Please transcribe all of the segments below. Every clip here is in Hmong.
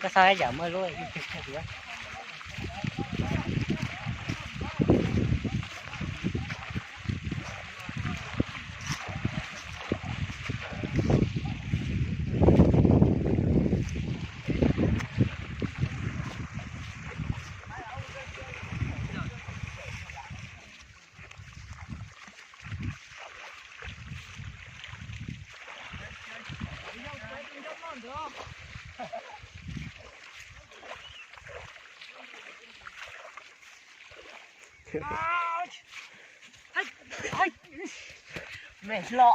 Koj xav yam muaj lub. Mej hlo.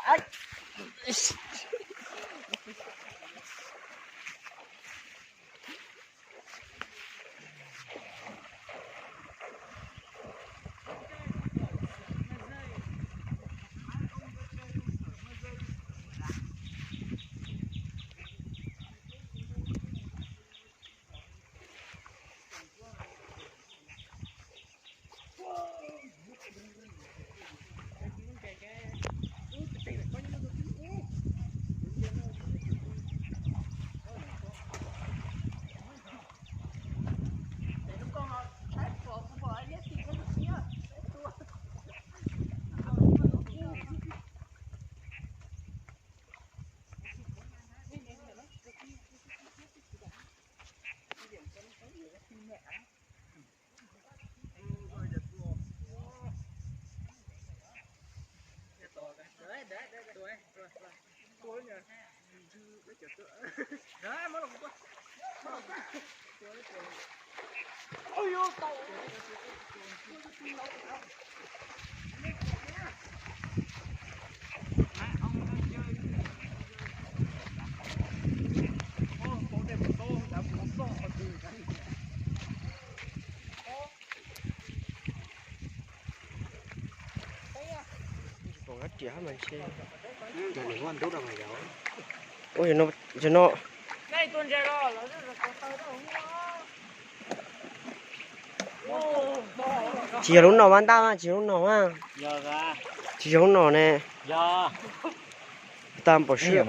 Ua no, tsis yog lub no mas ntaj, tsis yog lub no mas, tsis yog lub no ne. Tag pom sib.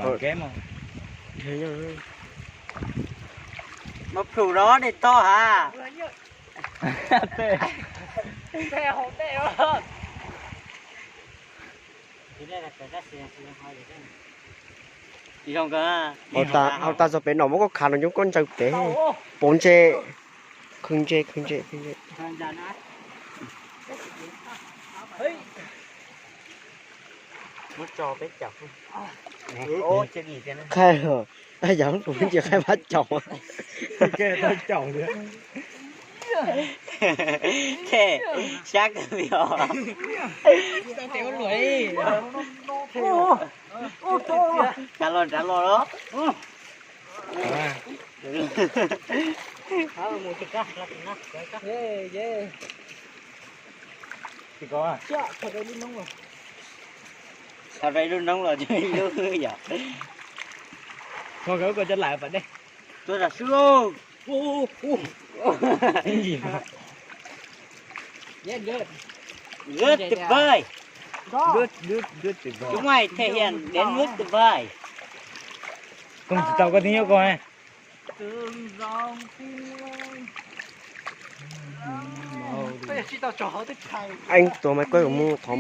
Mas plhus rau dej toj ha. Hauv tas txog pem no muab koj khav no coob koj ntsaws pem. Pauv ntse, khwv ntse, khwv ntse, khwv ntse. Muab tso peb caug. Qhaij los, yog tus ntsia qhaij pab caug. Sab kawg li os. Nrad los, nrad los los. Thaum raws lub noob los ib lub yom. Thaum kawg koj cov lam pas dej. Tuaj zam swb lauj. Good to buy. Good, good, good to buy. Chúng mày thể hiện đến good to buy. Koj tsis tau koj twb nyob koj. Anh tua máy quay của mu thom,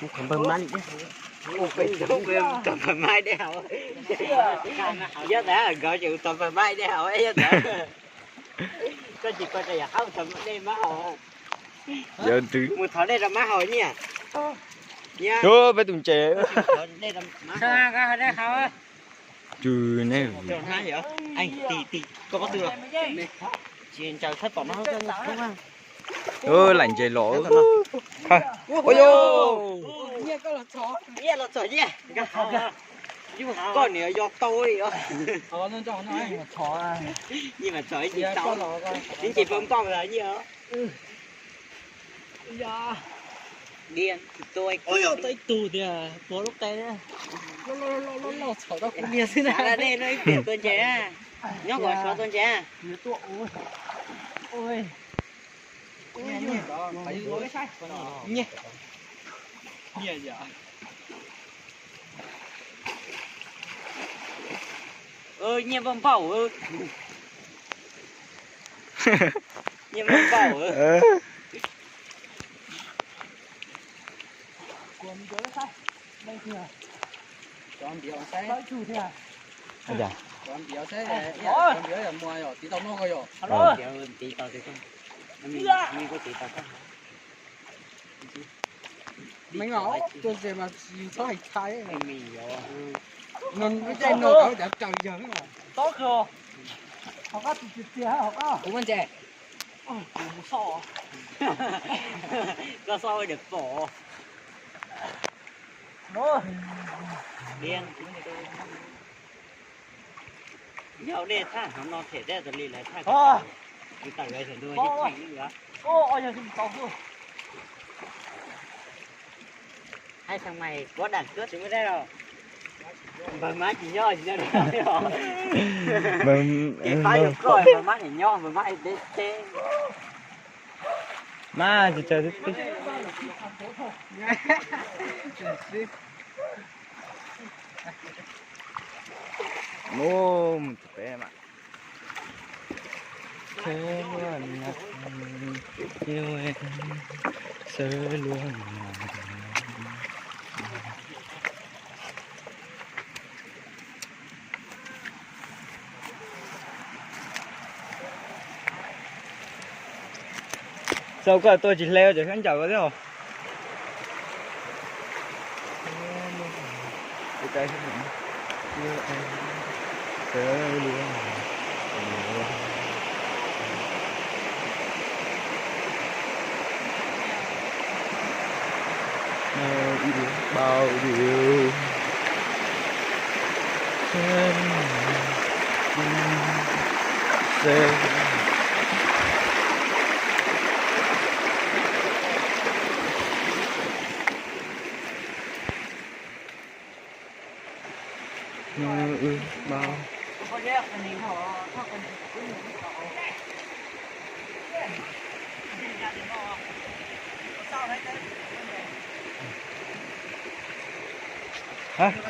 mu thom bơm mát đi. Tua bơm mát đi hậu. Yog tao gõ chữ tua bơm mát đi hậu, yog tao. Koj tsis coi rau yog hauv thom dej mab hậu. Yog twg? Mus thov dej rau mab hậu nha. Ua peb tus ntses. Tsis ntshaw thab tom no. Ua, laim ntses los. Ua, los txog nyiaj. Koj niam yog tau li os. Nyiaj mas txog ib ntsis tau. Ib ntsis pab npauj los nyiaj os. Ua, tau ib tug tiag, tuav lub qe. Loj loj txhaum tau kuv niag xwb na. Dej no ib pliag tua ntses na. Nyob kom sov tua ntses. Nyiaj, nyiaj npauj npauj. Nyiaj muaj npaum. Cov npiav saib, cov npiav saib, cov npiav yog muag yog tiv tau noj ko yog. Meej os, tuaj ze mas tsis txhob hais thai. Nws caij no tau cav raws yawg. Kuv muab ntses. Koj xauj diam pom. Yog nej thaj hov no them dej tas li lawv thaj, kwv tawm lawv sawv ntuj ib cheem li. Hai thằng mày có đẳng cấp xíu mới đấy rồi. Npawg Mab tsis nyob tsis nyob. Ces Mab yuav koj, Npawg Mab tsis nyob, Npawg Mab deb teb. Mab tsis tsawg twb. Mus tus pem mas. Sawv luag na, sawv luag na. Txaus koj tuaj tsis hle cov khaub ncaws ko thiab.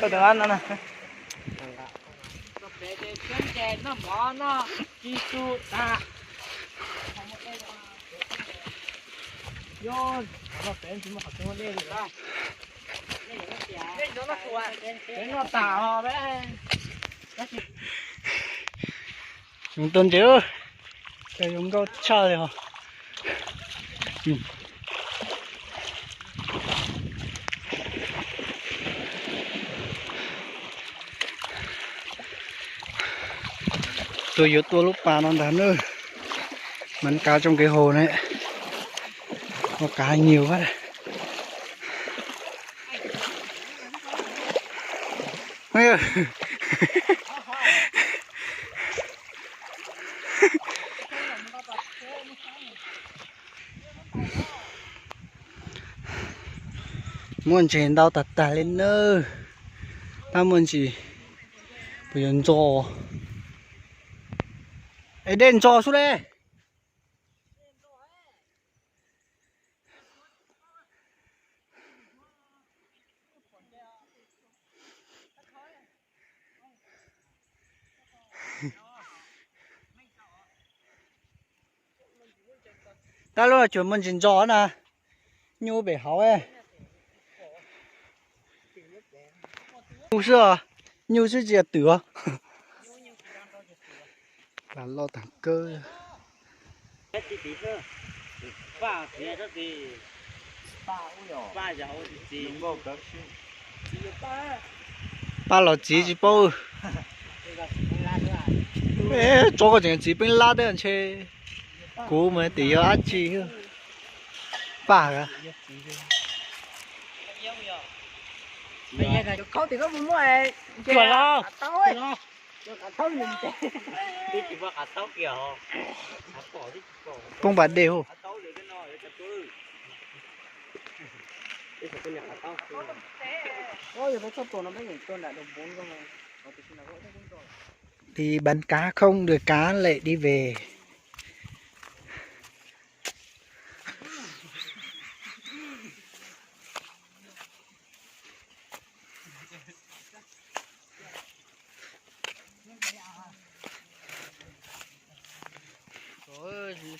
Koj tau ab no na. Yoov tau ntses, cas yoov nkauj tshaj li os. Tus yuav tua lub pas no ntag nawb. Maj kav tsoom kev haus ne, ua kav nyuag fab. Muaj ntses ntau tag tag li nawb. Tab muaj ntsis puas yuav ntxo? Es dej ntxo xwb le. Tab lub no tsuas muaj ntsis ntxo na, nyuj pem hauv. Nyuj xwb os, nyuj xwb tsis yog twm os. Las loj tag kawg. Paj los txiv tsis paub. Tso koj tseem txiv peeb lab thiab ntshe. Kuv mas tim yog dab tsi. Paj. Poob pas dej hos. Đi bắn cá không được cá lại đi về.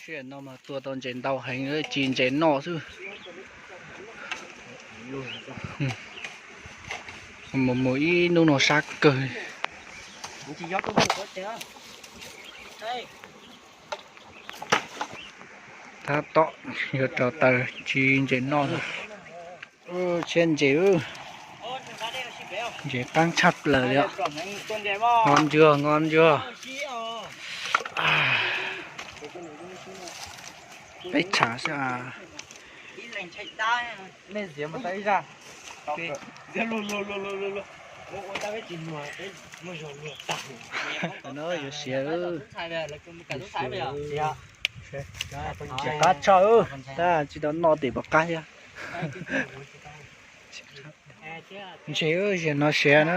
Sij hawm no mas tua tau ntses ntau heev, ci ntses noj xwb. Mus mus ib hnub no sab kawg. Tab tom yuav rau taws ci ntses noj no. Tshiab ntses, ntses qaab tshaj plaws li os. Nqos ntsuag, nqos ntsuag. Peb tshav xwb. No yuav siav, siav qab tshaj, tab tsis tau noj tim pov qab thiab. Ntses, zaum no siav na,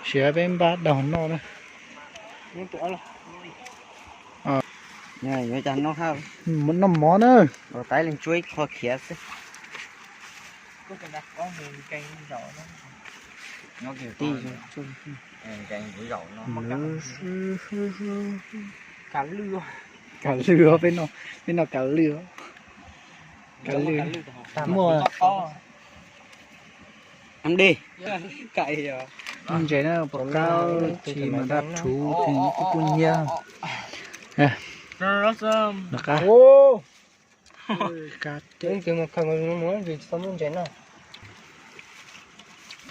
siav peb npaj daug noj na. Noj mov na. Kav lwj, peb noj kav lwj. Kav lwj muaj dej. Ntses na, pom qab tsis mas daj rhuv kuj kuj nyiab.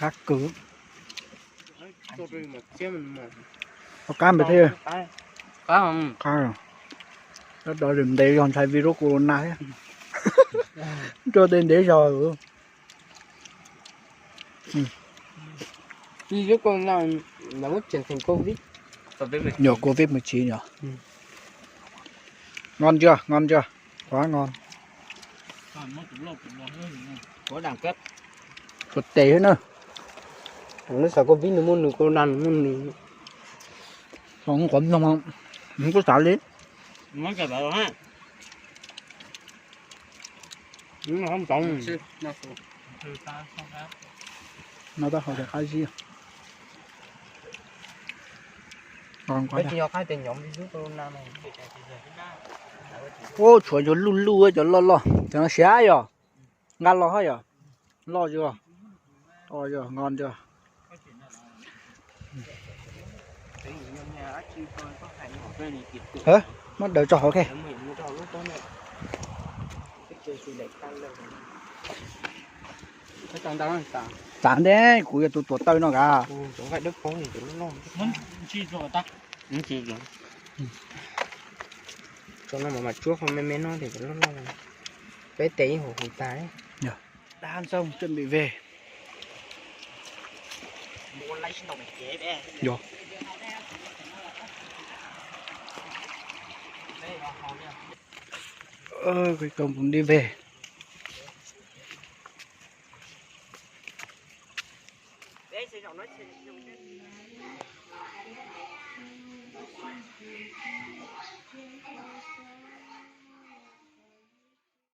Qab kawg. Pom qab npawg thiab. Qab, ntev zog ntshai virus corona thiab. Rau tej ntev zog. Virus corona, lawv muab tseem teem covid. Yog covid mười chín yog. Nqos ntsuag, nqos ntsuag, qab nqos. Ua tes xwb na. Nws xav covid nws muaj nws, corona nws muaj nws. Qab nqos, nws kuj xav li. No tab hau tias qab zib. Ub, tshuav cov luj luj, cov loj loj, cov no siav yog. Nqa los hab yog. Loj zuag. Nqos zuag. Muab daws tso hauv thiab. Tam ntej kuv yog tus tuav taw no kav. Tsuab qhov me me no, peb tes ib hauv hauv tas. Dab ntxoog coj npim ve. Kaus npum nti ve.